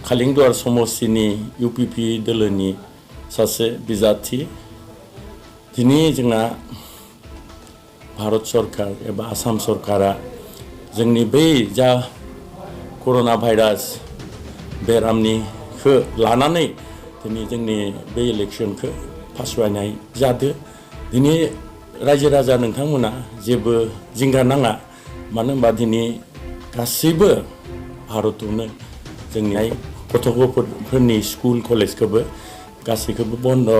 खालिंदुवार समस्तिनि इउपिपि दोलोनि सासे बिजाथि दिनै जोंना भारत सरकार एबा आसाम सरकारा जोंनि बै जा कर'ना भाइरास बेरामनिखौ लानानै दिनै जोंनि बे इलेक्सनखौ फासयनाय जादों। दिनै रायजो राजा नोंथांमोना जेबो जिंगा नाङा, मानो होनबा दिनै गासैबो भारतआवनो जोंनि गथ'फोरनि स्कुल कलेजखौबो गासैखौबो बन्द'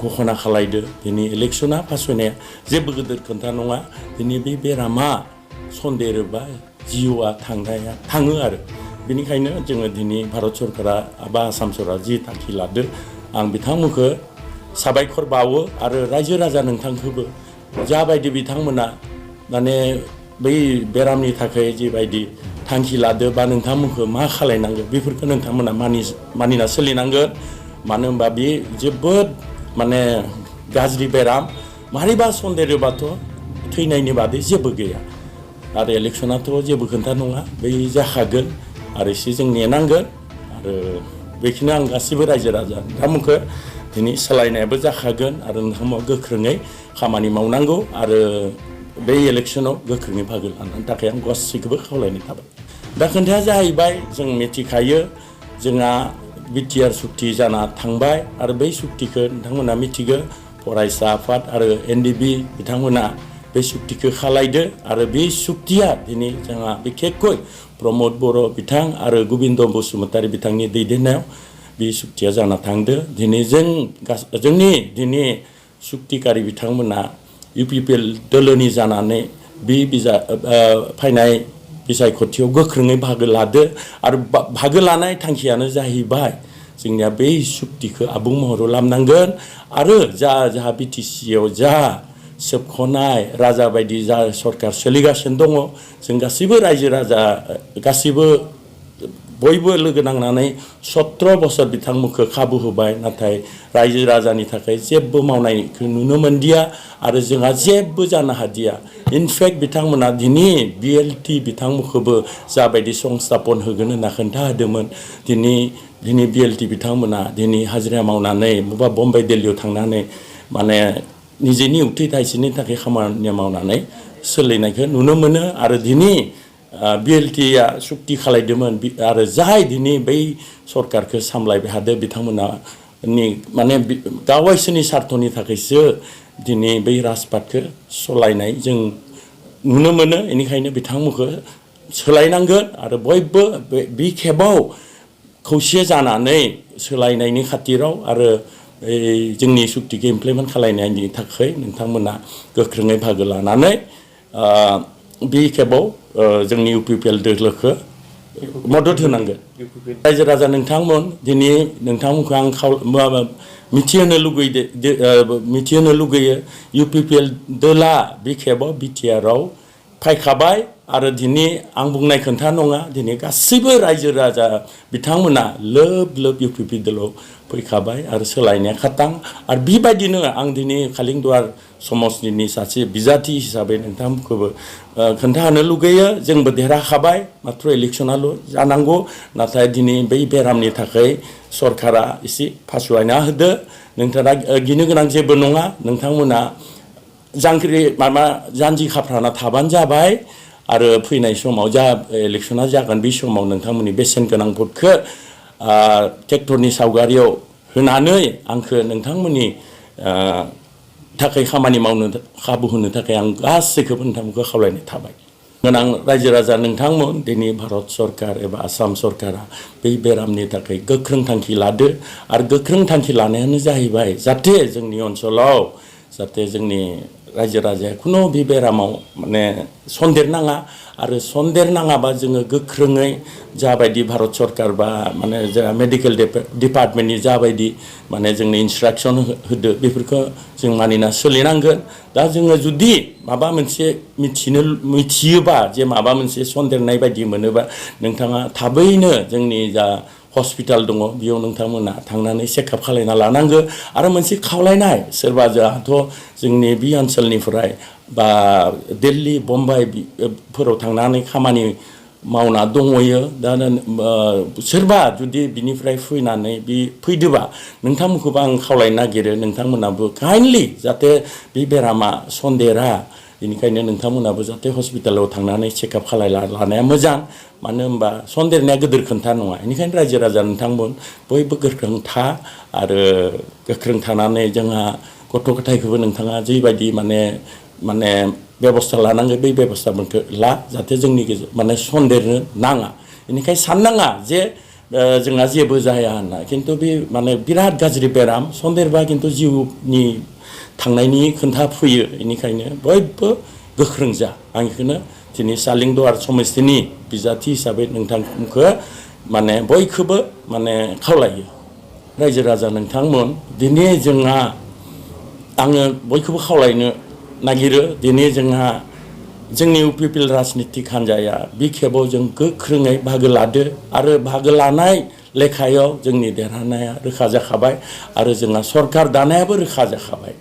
घोषणा खालायदो। दिनै इलेक्सना फासयनाया जेबो गिदिर खोथा नङा। दिनै बे बेरामा सन्देरोबा जिउआ थाङो आरो बेनिखायनो जोङो दिनै भारत सरकारा बा आसाम सरकारा जि थांखि लादो आं बिथांमोनखौ साबायखर बावो आरो रायजो राजा नोंथांखौबो जाबायदि बिथांमोना माने बै बेरामनि थाखाय जिबायदि थांखि लादो बा नोंथांमोनखौ मा खालायनांगौ बेफोरखौ नोंथांमोना मानिना सोलिनांगोन। मानो होनबा बे जोबोद माने गाज्रि बेराम, मारैबा सन्देरोबाथ' थैनायनि बादै जेबो गैया आरो इलेक्सनाथ' जेबो खोथा नङा, बै जाखागोन आरो एसे जों नेनांगोन आरो बेखिनि आं गासिबो रायजो राजा नोंथांमोनखौ दिनै सोलायनायाबो जाखागोन आरो नोंथांमोना गोख्रोङै खामानि मावनांगौ आरो बे इलेक्सनाव गोख्रोङै बाहागो लानायनि थाखाय आं गासैखौबो खावलायनाय थाबाय। दा खोथाया जाहैबाय जों मिथिखायो जोंहा बिटिआर सुक्ति जाना थांबाय आरो बै सुक्तिखौ नोंथांमोना मिथिगौ फरायसा आफाद आरो एनडिबि बिथांमोना बे सुक्तिखौ खालायदो आरो बे सुक्तिया दिनै जोंहा बिखेखै प्रमद बर' बिथां आरो गबिन्द बसुमतारी बिथांनि दैदेननायाव बे सुक्तिया जाना थांदो। दिनै जोंनि दिनै सुक्तिकारि बिथांमोना इउपिपिएल दोलोनि जानानै बे फैनाय बिसायख'थियाव गोख्रोङै बाहागो लादो आरो बाहागो लानाय थांखियानो जाहैबाय जोंनिया बै सुक्तिखौ आबुं महराव लाबोनांगोन आरो जा बिटिसिआव जा सोबख'नाय राजा बायदि जा सरकार सोलिगासिनो दङ, जों गासैबो रायजो राजा गासैबो बयबो लोगो नांनानै 17 बोसोर बिथांमोनखौ खाबु होबाय, नाथाय रायजो राजानि थाखाय जेबो मावनायखौ नुनो मोनदिया आरो जोंहा जेबो जानो हादिया। इनफेक्ट बिथांमोना दिनै बिएलटि बिथांमोनखौबो जाबायदि संस्थापन होगोन होनना खोन्था होदोंमोन, दिनै बिएलटि बिथांमोना दिनै हाजिरा मावनानै बबेबा बम्बाइ दिल्लीयाव थांनानै माने निजेनि उथै थाइसेनि थाखाय खामानि मावनानै सोलिनायखौ नुनो मोनो आरो दिनै बिएलटिआ सुक्ति खालायदोंमोन आरो जाय दिनै बै सरकारखौ सामलायबाय हादों बिथांमोनानि माने गावसोरनि स्वार्थनि थाखायसो दिनै बै राजपाटखौ सालायनाय जों नुनो मोनो। बेनिखायनो बिथांमोनखौ सोलायनांगोन आरो बयबो बे खेबाव खौसे जानानै सोलायनायनि खाथिराव आरो जोंनि सुक्तिखौ इमप्लिमेन्ट खालायनायनि थाखाय नोंथांमोना गोख्रोङै बाहागो लानानै बे खेबाव जोंनि इउपिपिएल दोलोखौ मदद होनांगोन। रायजो राजा नोंथांमोन दिनै नोंथांमोनखौ आं मिथिहोनो लुगैयो इउपिपिएल दोला बे खेबाव बिटिआराव फायखाबाय आरो दिनै आं बुंनाय खोथा नङा, दिनै गासैबो रायजो राजा बिथांमोना लोब लोब इउपिपि दोलाव फैखाबाय आरो सोलायनाया खातां आरो बेबायदिनो आं दिनै खालिंदुवार समस्तिनि सासे बिजाथि हिसाबै नोंथांमोनखौबो खोन्थाहोनो लुगैयो जोंबो देरहाखाबाय, माथ्र इलेक्सनाल' जानांगौ, नाथाय दिनै बै बेरामनि थाखाय सरकारा एसे फासयना होदो। नोंथाङा गिनो गोनां जेबो नङा, नोंथांमोना जानजि खाफ्राना थाबानो जाबाय आरो फैनाय समाव जा इलेक्सना जागोन बे समाव नोंथांमोननि बेसेन गोनां भटखौ ट्रेक्टरनि सावगारियाव होनानै आंखौ नोंथांमोननि थाखाय खामानि मावनो खाबु होनो थाखाय आं गासैखौबो नोंथांमोनखौ खावलायनाय थाबाय। गोनां रायजो राजा नोंथांमोन दिनै भारत सरकार एबा आसाम सरकारा बै बेरामनि थाखाय गोख्रों थांखि लादो आरो गोख्रों थांखि लानायानो जाहैबाय जाहाथे जोंनि ओनसोलाव जाहाथे जोंनि रायजो राजाया खुनु बे बेरामाव माने सन्देरनाङा आरो सन्देरनाङाबा जोङो गोख्रोङै जाबायदि भारत सरकार बा माने जोंहा मेडिकेल डिपार्टमेन्टनि जाबायदि माने जोंनो इन्सट्राक्सन होदो बेफोरखौ जों मानिना सोलिनांगोन। दा जोङो जुदि माबा मोनसे मिथियोबा जे माबा मोनसे सन्देरनाय बायदि मोनोबा नोंथाङा थाबैनो जोंनि जा हस्पिटाल दङ बेयाव नोंथांमोना थांनानै चेकआप खालायना लानांगौ आरो मोनसे खावलायनाय सोरबा जोंहाथ' जोंनि बे ओनसोलनिफ्राय बा दिल्ली बम्बाइफोराव थांनानै खामानि मावना दङयो दा सोरबा जुदि बिनिफ्राय फैनानै बि फैदोबा नोंथांमोनखौबो आं खावलायनो नागिरो नोंथांमोनाबो काइन्डलि जाहाथे बे बेरामा सन्देरा बेनिखायनो नोंथांमोनाबो जाहाथे हस्पिटालाव थांनानै चेकआप खालामलानाया मोजां मानो होनबा सन्देरनाया गिदिर खोथा नङा बेनिखायनो रायजो राजा नोंथांमोन बयबो गोख्रों था आरो गोख्रों थानानै जोंहा गथ' गथायखौबो नोंथाङा जिबायदि माने बेबस्था लानांगौ बै बेबस्थाफोरखौ ला जाहाथे जोंनि गेजेर माने सन्देरनो नाङा बेनिखायनो साननाङा जे जोंहा जेबो जाया होनना खिन्थु बे माने बिराद गाज्रि बेराम सन्देरबा खिन्थु जिउनि थांनायनि खोथा फैयो बेनिखायनो बयबो गोख्रों जा आं बेखौनो दिनै सालिंदुवार समस्तिनि बिजाथि हिसाबै नोंथांखौ माने बयखौबो माने खावलायो रायजो राजा नोंथांमोन दिनै जोंहा आङो बयखौबो खावलायनो नागिरो दिनै जोंहा जोंनि UPPL राजनितिक हान्जाया बे खेबाव जों गोख्रोङै बाहागो लादो आरो बाहागो लानाय लेखायाव जोंनि देरहानाया रोखा जाखाबाय आरो जोंहा सरकार दानायाबो रोखा जाखाबाय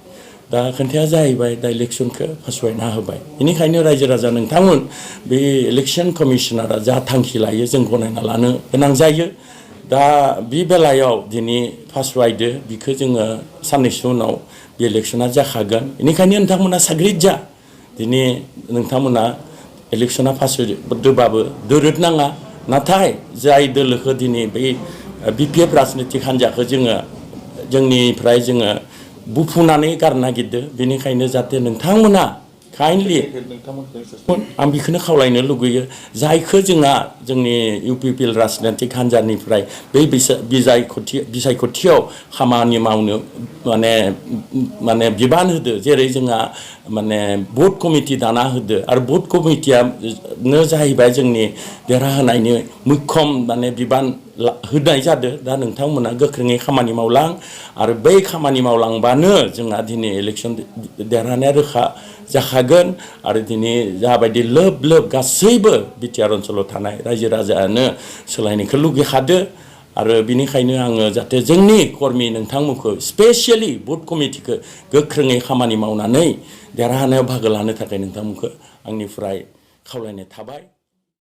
दा खोथाया जाहैबाय दा इलेक्सनखौ फासयना होबाय बेनिखायनो रायजो राजा नोंथांमोन बे इलेक्सन कमिशनारा जा थांखि लायो जों गनायना लानो गोनां जायो दा बे बेलायाव दिनै फासयदो बिखौ जोङो साननैसो उनाव बे इलेक्शना जाखागोन बेनिखायनो नोंथांमोना साग्रिद जा दिनै नोंथांमोना इलेक्शना फासयदोबाबो दोरोद नाङा नाथाय जाय दोलोखौ दिनै बै BPF राजनितिक हान्जाखौ जोंनिफ्राय जोङो बुफुनानै गारनो नागिरदों बेनिखायनो जाहाथे नोंथांमोना काइन्डलि आं बेखौनो खावलायनो लुगैयो जायखौ जोंहा जोंनि UPPL राजनितिक हान्जानिफ्राय बै बिसायख'थियाव खामानि मावनो माने बिबान होदो जेरै जोंहा माने भट कमिटि दाना होदो आरो भट कमिटियानो जाहैबाय जोंनि देरहाहोनायनि मैखोम माने बिबान होनाय जादों दा नोंथांमोना गोख्रोङै खामानि मावलां आरो बै खामानि मावलांबानो जोंहा दिनै इलेक्सन देरहानाया रोखा जाखागोन आरो दिनै जाबायदि लोब गासैबो बिटिआर ओनसोलाव थानाय रायजो राजायानो सोलायनायखौ लुगैखादो आरो बिनिखायनो आङो जाहाथे जोंनि कर्मि नोंथांमोनखौ स्पेसियेलि भट कमिटिखौ गोख्रोङै खामानि मावनानै देरहानायाव बाहागो लानो थाखाय नोंथांमोनखौ आंनिफ्राय खावलायनाय थाबाय